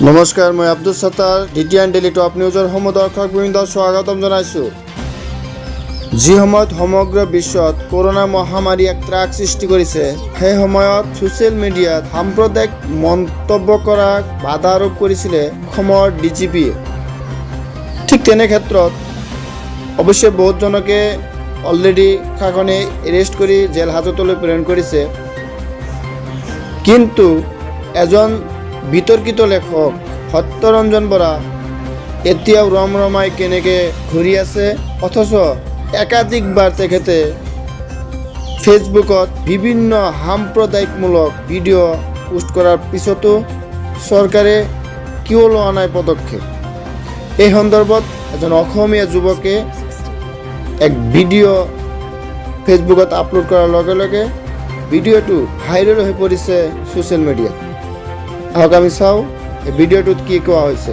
নমস্কাৰ, মই আব্দুল সত্তাৰ। ডিটিএন ডেইলি টপ নিউজৰ সমূহ দৰ্শকবৃন্দ স্বাগতম জনাইছোঁ। যি সময়ত সমগ্ৰ বিশ্বত কৰোণা মহামাৰী এক ত্ৰাস সৃষ্টি কৰিছে, সেই সময়ত ছ'চিয়েল মিডিয়াত সাম্প্ৰদায়িক মন্তব্য কৰাক বাধা আৰোপ কৰিছিলে অসমৰ ডিজিপিয়ে। ঠিক তেনে ক্ষেত্ৰত অৱশ্যে বহুতজনকে অলৰেডি প্ৰশাসনে এৰেষ্ট কৰি জেল হাজতলৈ প্ৰেৰণ কৰিছে। কিন্তু এজন বিতৰ্কিত লেখক সত্যৰঞ্জন বৰা এতিয়াও ৰমৰমাই কেনেকৈ ঘূৰি আছে, অথচ একাধিকবাৰ তেখেতে ফেচবুকত বিভিন্ন সাম্প্ৰদায়িকমূলক ভিডিঅ' পোষ্ট কৰাৰ পিছতো চৰকাৰে কিয় লোৱা নাই পদক্ষেপ? এই সন্দৰ্ভত এজন অসমীয়া যুৱকে এক ভিডিঅ' ফেচবুকত আপলোড কৰাৰ লগে লগে ভিডিঅ'টো ভাইৰেল হৈ পৰিছে ছ'চিয়েল মিডিয়াত। আহক, আমি চাওঁ এই ভিডিঅ'টোত কি কোৱা হৈছে।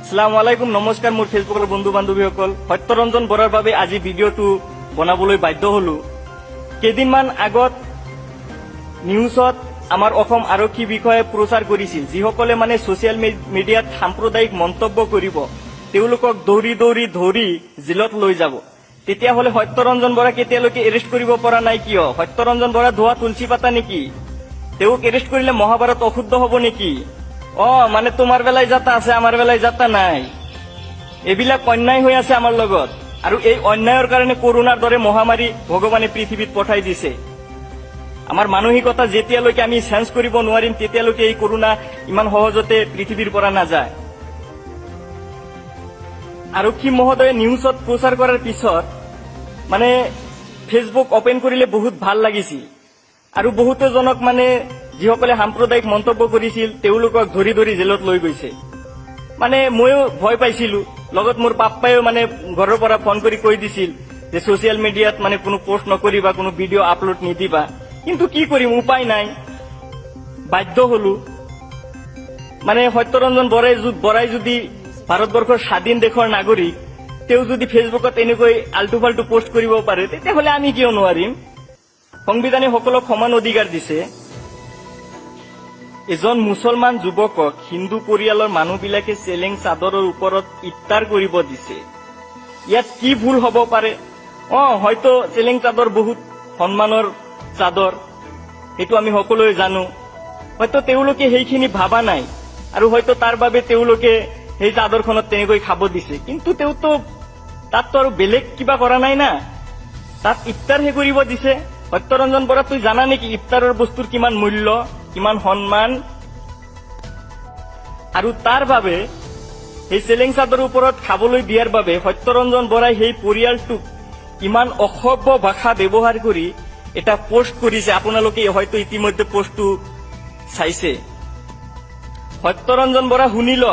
আসসালামু আলাইকুম, নমস্কাৰ মোৰ ফেচবুকৰ বন্ধু বান্ধৱীসকল। সত্যৰঞ্জন বৰাৰ বাবে আজি ভিডিঅ'টো বনাবলৈ বাধ্য হলো। কেইদিনমান আগত নিউজত আমাৰ অসম আৰক্ষী বিষয়ে প্ৰচাৰ কৰিছিল, যিসকলে মানে ছচিয়েল মিডিয়াত সাম্প্ৰদায়িক মন্তব্য কৰিব, তেওঁলোকক দৌৰি দৌৰি ধৰি জেলত লৈ যাব। তেতিয়াহ'লে সত্যৰঞ্জন বৰাক এতিয়ালৈকে এৰেষ্ট কৰিব পৰা নাই কিয়? সত্যৰঞ্জন বৰা ধোৱা তুলসী পাতা নেকি? তেওঁক এৰেষ্ট কৰিলে মহাভাৰত অশুদ্ধ হ'ব নেকি? অ মানে তোমাৰ বেলায় যাতা আছে, আমাৰ বেলায় যাতা নাই। এইবিলাক অন্যায় হৈ আছে আমাৰ লগত আৰু এই অন্যায়ৰ কাৰণে কৰোণাৰ দৰে মহামাৰী ভগৱানে পৃথিৱীত পঠাই দিছে। আমাৰ মানসিকতা যেতিয়ালৈকে আমি চেঞ্জ কৰিব নোৱাৰিম, তেতিয়ালৈকে এই কৰোণা ইমান সহজতে পৃথিৱীৰ পৰা নাযায়। আৰক্ষী মহোদয়ে নিউজত প্ৰচাৰ কৰাৰ পিছত মানে ফেচবুক অপেন কৰিলে বহুত ভাল লাগিছিল আৰু বহুতজনক মানে যিসকলে সাম্প্ৰদায়িক মন্তব্য কৰিছিল, তেওঁলোকক ধৰি ধৰি জেলত লৈ গৈছে। মানে ময়ো ভয় পাইছিলো, লগত মোৰ পাপ্পায়ো মানে ঘৰৰ পৰা ফোন কৰি কৈ দিছিল যে ছচিয়েল মিডিয়াত মানে কোনো পোষ্ট নকৰিবা, কোনো ভিডিঅ' আপলোড নিদিবা। কিন্তু কি কৰিম, উপায় নাই, বাধ্য হলো। মানে সত্যৰঞ্জন বৰাই যদি ভাৰতবৰ্ষৰ স্বাধীন দেশৰ নাগৰিক, তেওঁ যদি ফেচবুকত এনেকৈ আল্টু ফাল্টু পোষ্ট কৰিব পাৰে, তেতিয়াহ'লে আমি কিয় নোৱাৰিম? সংবিধানে সকলক সমান অধিকাৰ দিছে। এজন মুছলমান যুৱকক হিন্দু পৰিয়ালৰ মানুহবিলাকে চেলেং চাদৰৰ ওপৰত ইফতাৰ কৰিব দিছে, ইয়াত কি ভুল হ'ব পাৰে? অ হয়তো চেলেং চাদৰ বহুত সন্মানৰ চাদৰ, সেইটো আমি সকলোৱে জানো। হয়তো তেওঁলোকে সেইখিনি ভাবা নাই আৰু হয়তো তাৰ বাবে তেওঁলোকে সেই চাদৰখনত তেনেকৈ খাব দিছে। কিন্তু তেওঁতো তাততো আৰু বেলেগ কিবা কৰা নাই না, তাত ইফতাৰহে কৰিব দিছে। সত্যৰঞ্জন বৰা, তুই জানা নেকি ইফতাৰৰ বস্তুৰ কিমান মূল্য, কিমান সন্মান? আৰু তাৰ বাবে সেই চেলেং চাদৰৰ ওপৰত খাবলৈ দিয়াৰ বাবে সত্যৰঞ্জন বৰাই সেই পৰিয়ালটোক ইমান অসভ্য ভাষা ব্যৱহাৰ কৰি এটা পোষ্ট কৰিছে। আপোনালোকে হয়তো ইতিমধ্যে পোষ্টটো চাইছে। সত্যৰঞ্জন বৰা, শুনি ল,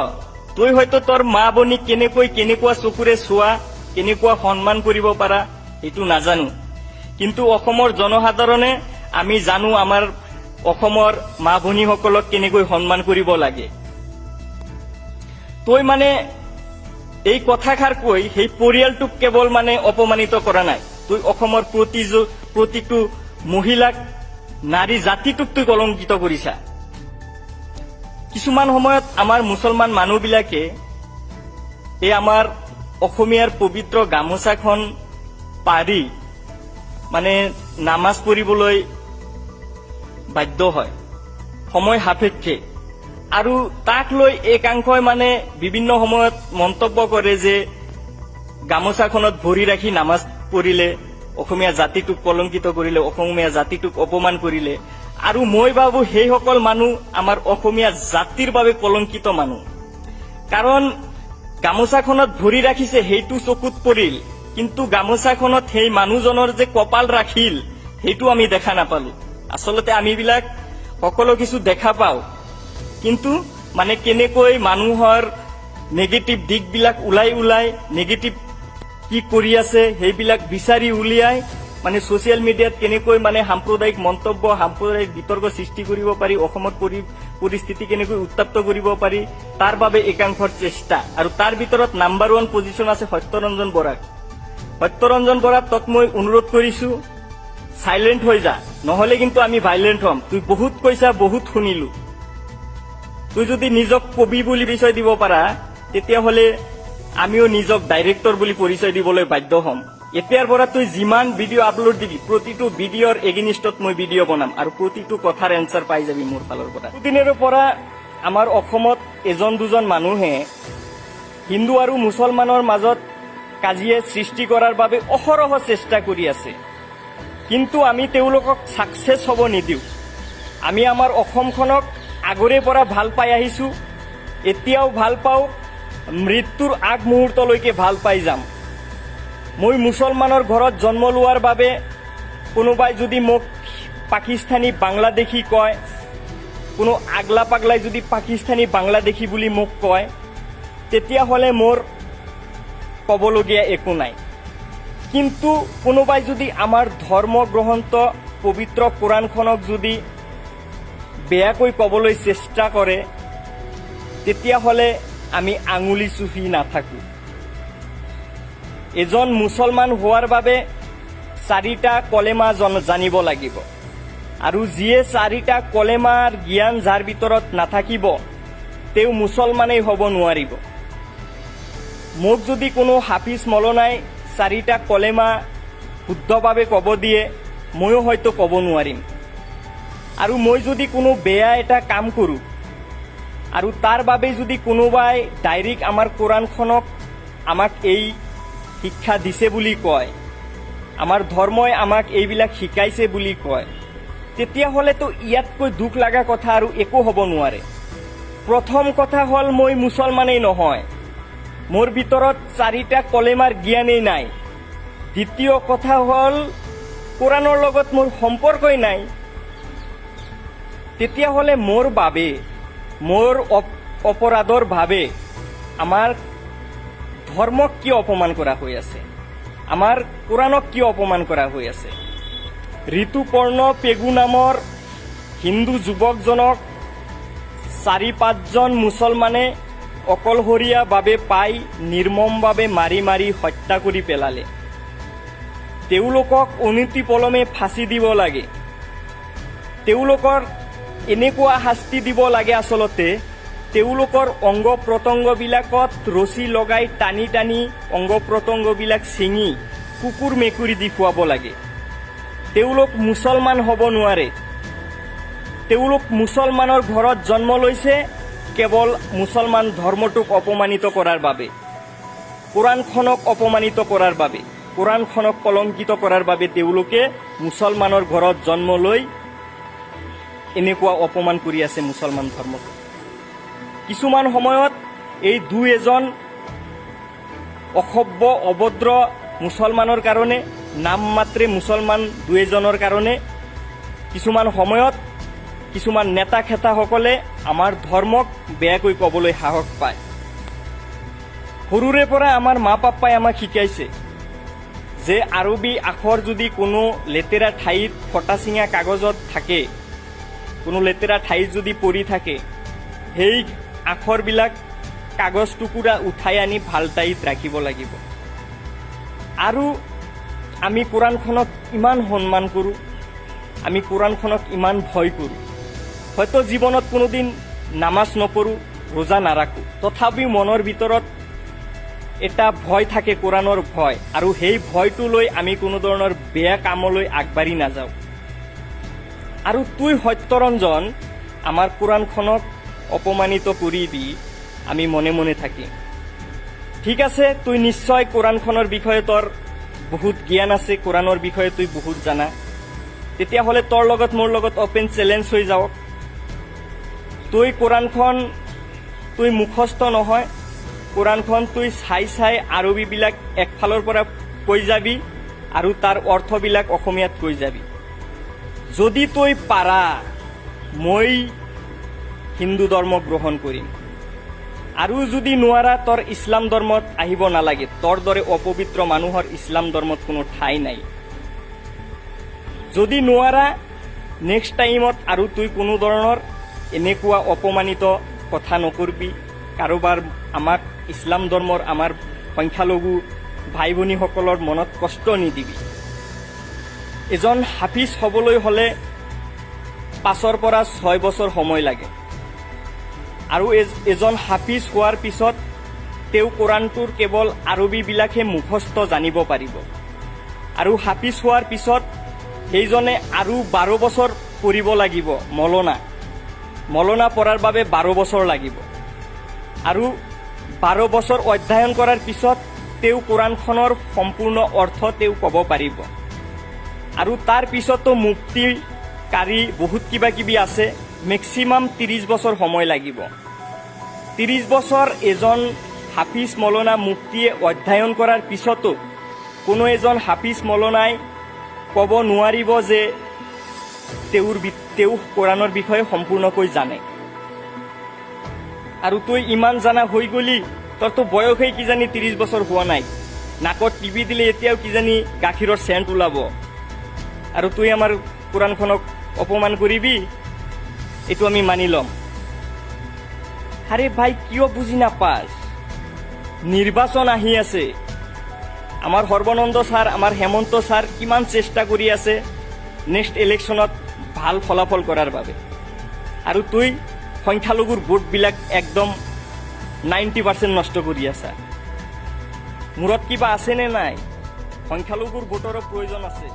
তই হয়তো তোৰ মা ভনীক কেনেকৈ কেনেকুৱা চকুৰে চোৱা, কেনেকুৱা সন্মান কৰিব পাৰা, সেইটো নাজানো। কিন্তু অসমৰ জনসাধাৰণে আমি জানো আমাৰ অসমৰ মা ভনীসকলক কেনেকৈ সন্মান কৰিব লাগে। তই মানে এই কথাষাৰ কৈ সেই পৰিয়ালটোক কেৱল মানে অপমানিত কৰা নাই, তই অসমৰ প্ৰতিটো মহিলাক, নাৰী জাতিটোক তই কলংকিত কৰিছা। কিছুমান সময়ত আমাৰ মুছলমান মানুহবিলাকে এই আমাৰ অসমীয়াৰ পবিত্ৰ গামোচাখন পাৰি মানে নামাজ পঢ়িবলৈ বাধ্য হয় সময় সাপেক্ষে আৰু তাক লৈ একাংশই মানে বিভিন্ন সময়ত মন্তব্য কৰে যে গামোচাখনত ভৰি ৰাখি নামাজ পঢ়িলে অসমীয়া জাতিটোক কলংকিত কৰিলে, অসমীয়া জাতিটোক অপমান কৰিলে। আৰু মই ভাবো সেইসকল মানুহ আমাৰ অসমীয়া জাতিৰ বাবে কলংকিত মানুহ। কাৰণ গামোচাখনত ভৰি ৰাখিছে, সেইটো চকুত পৰিল, কিন্তু গামোচাখনত সেই মানুহজনৰ যে কপাল ৰাখিল, সেইটো আমি দেখা নাপালো। আচলতে আমিবিলাক সকলো কিছু দেখা পাওঁ, কিন্তু মানে কেনেকৈ মানুহৰ নেগেটিভ দিশবিলাক ওলাই ওলাই নেগেটিভ কি কৰি আছে, সেইবিলাক বিচাৰি উলিয়াই মানে ছচিয়েল মিডিয়াত কেনেকৈ মানে সাম্প্ৰদায়িক মন্তব্য, সাম্প্ৰদায়িক বিতৰ্ক সৃষ্টি কৰিব পাৰি, অসমত পৰিস্থিতি কেনেকৈ উত্তাপ্ত কৰিব পাৰি, তাৰ বাবে একাংশৰ চেষ্টা। আৰু তাৰ ভিতৰত নাম্বাৰ ওৱান পজিশ্যন আছে সত্যৰঞ্জন বৰাক। সত্যৰঞ্জন বৰা, তোক মই অনুৰোধ কৰিছো, চাইলেণ্ট হৈ যা, নহলে কিন্তু আমি ভাইলেণ্ট হ'ম। তুই বহুত কৈছা, বহুত শুনিলো। তুই যদি নিজক কবি বুলি পৰিচয় দিব পাৰা, তেতিয়াহ'লে আমিও নিজক ডাইৰেক্টৰ বুলি পৰিচয় দিবলৈ বাধ্য হ'ম। এতিয়াৰ পৰা তুই যিমান ভিডিঅ' আপলোড দিবি, প্ৰতিটো ভিডিঅ'ৰ এগেইনষ্টত মই ভিডিঅ' বনাম আৰু প্ৰতিটো কথাৰ এনচাৰ পাই যাবি মোৰ ফালৰ পৰা। দুদিনৰ পৰা আমাৰ অসমত এজন দুজন মানুহে হিন্দু আৰু মুছলমানৰ মাজত কাজিয়া সৃষ্টি কৰাৰ বাবে অহৰহ চেষ্টা কৰি আছে। কিন্তু আমি তেওঁলোকক ছাকচেছ হ'ব নিদিওঁ। আমি আমাৰ অসমখনক আগৰে পৰা ভাল পাই আহিছোঁ, এতিয়াও ভাল পাওঁ, মৃত্যুৰ আগমুহূৰ্তলৈকে ভাল পাই যাম। মই মুছলমানৰ ঘৰত জন্ম লোৱাৰ বাবে কোনোবাই যদি মোক পাকিস্তানী বাংলাদেশী কয়, কোনো আগলা পাগলাই যদি পাকিস্তানী বাংলাদেশী বুলি মোক কয়, তেতিয়াহ'লে মোৰ ক'বলগীয়া একো নাই। কিন্তু কোনোবাই যদি আমাৰ ধৰ্ম গ্ৰন্থ পবিত্ৰ কোৰাণখনক যদি বেয়াকৈ ক'বলৈ চেষ্টা কৰে, তেতিয়াহ'লে আমি আঙুলি চুহি নাথাকোঁ। এজন মুছলমান হোৱাৰ বাবে চাৰিটা কলেমা জানিব লাগিব আৰু যিয়ে চাৰিটা কলেমাৰ জ্ঞান যাৰ ভিতৰত নাথাকিব, তেওঁ মুছলমানেই হ'ব নোৱাৰিব। মোক যদি কোনো হাফিজ মৌলনাই চাৰিটা কলেমা শুদ্ধভাৱে ক'ব দিয়ে, ময়ো হয়তো ক'ব নোৱাৰিম। আৰু মই যদি কোনো বেয়া এটা কাম কৰোঁ আৰু তাৰ বাবে যদি কোনোবাই ডাইৰেক্ট আমাৰ কোৰাণখনক আমাক এই শিক্ষা দিছে বুলি কয়, আমাৰ ধৰ্মই আমাক এইবিলাক শিকাইছে বুলি কয়, তেতিয়াহ'লেতো ইয়াতকৈ দুখ লগা কথা আৰু একো হ'ব নোৱাৰে। প্ৰথম কথা হ'ল, মই মুছলমানেই নহয়, মোৰ ভিতৰত চাৰিটা কলেমাৰ জ্ঞানেই নাই। দ্বিতীয় কথা হ'ল, কোৰাণৰ লগত মোৰ সম্পৰ্কই নাই। তেতিয়াহ'লে মোৰ বাবে, মোৰ অপৰাধৰ বাবে আমাৰ ধৰ্মক কিয় অপমান কৰা হৈ আছে? আমাৰ কোৰাণক কিয় অপমান কৰা হৈ আছে? ঋতুপৰ্ণ পেগু নামৰ হিন্দু যুৱকজনক চাৰি পাঁচজন মুছলমানে অকলশৰীয়াভাৱে পাই নিৰ্মমভাৱে মাৰি মাৰি হত্যা কৰি পেলালে। তেওঁলোকক অনতিপলমে ফাঁচি দিব লাগে। তেওঁলোকৰ এনেকুৱা শাস্তি দিব লাগে, আচলতে তেওঁলোকৰ অংগ প্ৰত্যংগবিলাকত ৰছী লগাই টানি টানি অংগ প্ৰত্যংগবিলাক ছিঙি কুকুৰ মেকুৰী দি খুৱাব লাগে। তেওঁলোক মুছলমান হ'ব নোৱাৰে। তেওঁলোক মুছলমানৰ ঘৰত জন্ম লৈছে কেৱল মুছলমান ধৰ্মটোক অপমানিত কৰাৰ বাবে, কোৰাণখনক অপমানিত কৰাৰ বাবে, কোৰাণখনক কলংকিত কৰাৰ বাবে তেওঁলোকে মুছলমানৰ ঘৰত জন্ম লৈ এনেকুৱা অপমান কৰি আছে মুছলমান ধৰ্মটোক। কিছুমান সময়ত এই দুই এজন অসভ্য অভদ্ৰ মুছলমানৰ কাৰণে, নামমাত্ৰে মুছলমান দুই এজনৰ কাৰণে কিছুমান সময়ত কিছুমান নেতা খেতাসকলে আমাৰ ধৰ্মক বেয়াকৈ ক'বলৈ সাহস পায়। সৰুৰে পৰা আমাৰ মা পাপ্পাই আমাক শিকাইছে যে আৰবী আখৰ যদি কোনো লেতেৰা ঠাইত, ফটা চিঙা কাগজত থাকে, কোনো লেতেৰা ঠাইত যদি পৰি থাকে, সেই আখৰবিলাক কাগজ টুকুৰা উঠাই আনি ভাল ঠাইত ৰাখিব লাগিব। আৰু আমি কোৰাণখনক ইমান সন্মান কৰোঁ, আমি কোৰাণখনক ইমান ভয় কৰোঁ। হয়তো জীৱনত কোনোদিন নামাজ নপঢ়োঁ, ৰোজা নাৰাখোঁ, তথাপিও মনৰ ভিতৰত এটা ভয় থাকে, কোৰাণৰ ভয়। আৰু সেই ভয়টো লৈ আমি কোনো ধৰণৰ বেয়া কামলৈ আগবাঢ়ি নাযাওঁ। আৰু তুই সত্যৰঞ্জন আমাৰ কোৰাণখনক অপমানিত কৰিবি, আমি মনে মনে থাকিম? ঠিক আছে, তুই নিশ্চয় কোৰাণখনৰ বিষয়ে তোৰ বহুত জ্ঞান আছে, কোৰাণৰ বিষয়ে তুই বহুত জানা। তেতিয়াহ'লে তোৰ লগত মোৰ লগত অপেন চেলেঞ্জ হৈ যাওক। তুই কোৰাণখন তুই মুখস্থ নহয়, কোৰাণখন তুই চাই চাই আৰবীবিলাক একফালৰ পৰা কৈ যাবি আৰু তাৰ অৰ্থবিলাক অসমীয়াত কৈ যাবি। যদি তুই পাৰা, মই হিন্দু ধৰ্ম গ্ৰহণ কৰিম। আৰু যদি নোৱাৰা, তোৰ ইছলাম ধৰ্মত আহিব নালাগে। তোৰ দৰে অপবিত্ৰ মানুহৰ ইছলাম ধৰ্মত কোনো ঠাই নাই। যদি নোৱাৰা, নেক্সট টাইমত আৰু তুই কোনো ধৰণৰ এনেকুৱা অপমানিত কথা নকৰিবি। কাৰোবাৰ, আমাক ইছলাম ধৰ্মৰ আমাৰ সংখ্যালঘু ভাই ভনীসকলৰ মনত কষ্ট নিদিবি। এজন হাফিজ হ'বলৈ হ'লে 5ৰ পৰা 6 বছৰ সময় লাগে। আৰু এজন হাফিজ হোৱাৰ পিছত তেওঁ কোৰাণটোৰ কেৱল আৰবীবিলাকহে মুখস্থ জানিব পাৰিব। আৰু হাফিজ হোৱাৰ পিছত সেইজনে আৰু 12 বছৰ পঢ়িব লাগিব মৌলানা। মৌলানা পঢ়াৰ বাবে 12 বছৰ লাগিব আৰু 12 বছৰ অধ্যয়ন কৰাৰ পিছত তেওঁ কোৰাণখনৰ সম্পূৰ্ণ অৰ্থ তেওঁ ক'ব পাৰিব। আৰু তাৰ পিছতো মুফতি, কাৰী, বহুত কিবা কিবি আছে। মেক্সিমাম 30 বছৰ সময় লাগিব। 30 বছৰ এজন হাফিজ, মৌলানা, মুফতিয়ে অধ্যয়ন কৰাৰ পিছতো কোনো এজন হাফিজ, মৌলানাই ক'ব নোৱাৰিব যে তেওঁ কোৰাণৰ বিষয়ে সম্পূৰ্ণকৈ জানে। আৰু তই ইমান জানা হৈ গলি, তোৰতো বয়সেই কিজানি 30 বছৰ হোৱা নাই। নাকত টিপি দিলে এতিয়াও কিজানি গাখীৰৰ চেণ্ট ওলাব আৰু তুই আমাৰ কোৰাণখনক অপমান কৰিবি, এইটো আমি মানি ল'ম? আৰে ভাই, কিয় বুজি নাপাস? নিৰ্বাচন আহি আছে। আমাৰ সৰ্বানন্দ ছাৰ, আমাৰ হেমন্ত ছাৰ কিমান চেষ্টা কৰি আছে নেক্সট ইলেকশ্যনত ভাল ফলাফল কৰাৰ বাবে। আৰু তুই সংখ্যালঘুৰ ভোটবিলাক একদম 90% নষ্ট কৰি আছা। মূৰত কিবা আছেনে নাই? সংখ্যালঘুৰ ভোটৰো প্ৰয়োজন আছে।